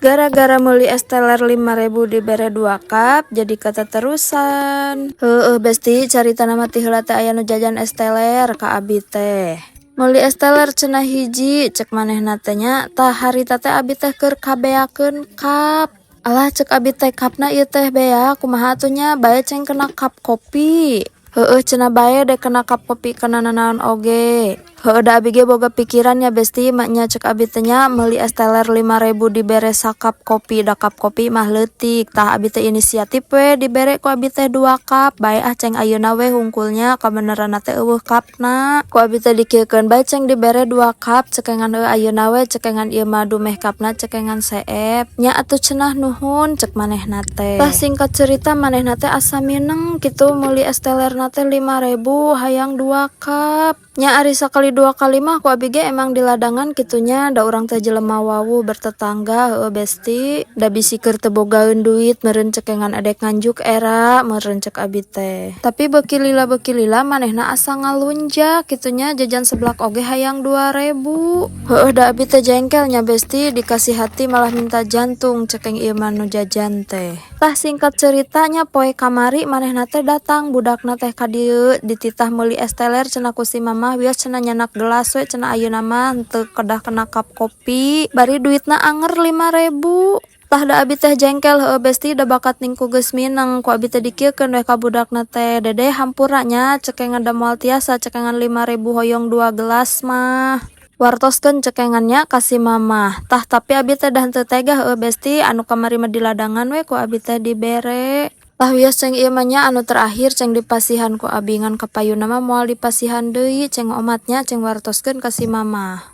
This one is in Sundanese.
Gara-gara meuli es teler 5.000 dibere 2 cup, jadi keterusan. Heueuh, Besti, caritana mah ti heula teh aya nu jajan es teler ka abi teh. "Meuli es teler cenah hiji," cek manehna teh nya. Tah, harita teh abi teh keur kabeakeun cup. "Alah," cek abi teh, "cupna ieu teh beak, kumaha atuh nya, bae ceng kena cup kopi." "Heueuh," cenah, "bae dek kena cup kopi kena nanaon oge." Heueuh, da abi ge boga pikiran nya, Besti, nya cek abi teh nya, meuli es teler 5.000 dibere sacup kopi, da cup kopi mah leutik. Tah, abi teh inisiatif we dibere ku abi teh 2 cup. "Bae ah, ceng ayeuna we hungkulnya," kabeneranna teh euweuh cupna. Ku abi teh dikieukeun bae ceng dibere 2 cup, cekengan, "Heueuh, ayeuna we cekengan ieu mah dumeh cupna cekengan seep." "Nya atuh cenah, nuhun," cek manehna teh. Tah, singkat cerita manehna teh asa mineng kitu meuli es telerna teh 5.000 hayang 2 cup. Nya ari sakali dua kali mah ku abi ge emang di ladangan kitu nya, da urang teh jelema wawuh bertetangga, heueuh, Besti. Da bisi keur teu bogaeun duit meureun cekengan edek nganjuk era meureun cek abi teh. Tapi beuki lila manehna asa ngalunjak kitu nya, jajan seblak oge hayang 2.000. Heueuh, da abi teh jengkel nya, Besti, dikasih hati malah minta jantung cekeng ieu mah nu jajan teh. Tah, singkat ceritanya poe kamari manehna teh datang budakna teh ka dieu, dititah meuli es teler cenah ku si mamah, "Wios cenah nyandak gelas we cenah, ayeuna mah henteu kedah kena cup kopi," bari duitna anger 5.000. Tah, da abi teh jengkel, heueuh, Besti, da bakat ningku geus mineng. Ku abi teh dikieukeun we ka budakna teh, "Dedeh, hampura nya cekengan, da moal tiasa cekengan 5.000 hoyong 2 gelas mah. Wartoskeun cekengannya ka si mamah." Tah, tapi abi teh dah henteu tega, heueuh, Besti, anu kamari mah di ladangan we ku abi teh dibere. "Tah, wios ceng ieu mah nya anu terakhir," ceng dipasihan ku abi, "ngan kapayunna mah moal dipasihan deui, ceng omatnya," ceng wartoskeun ka si mamah.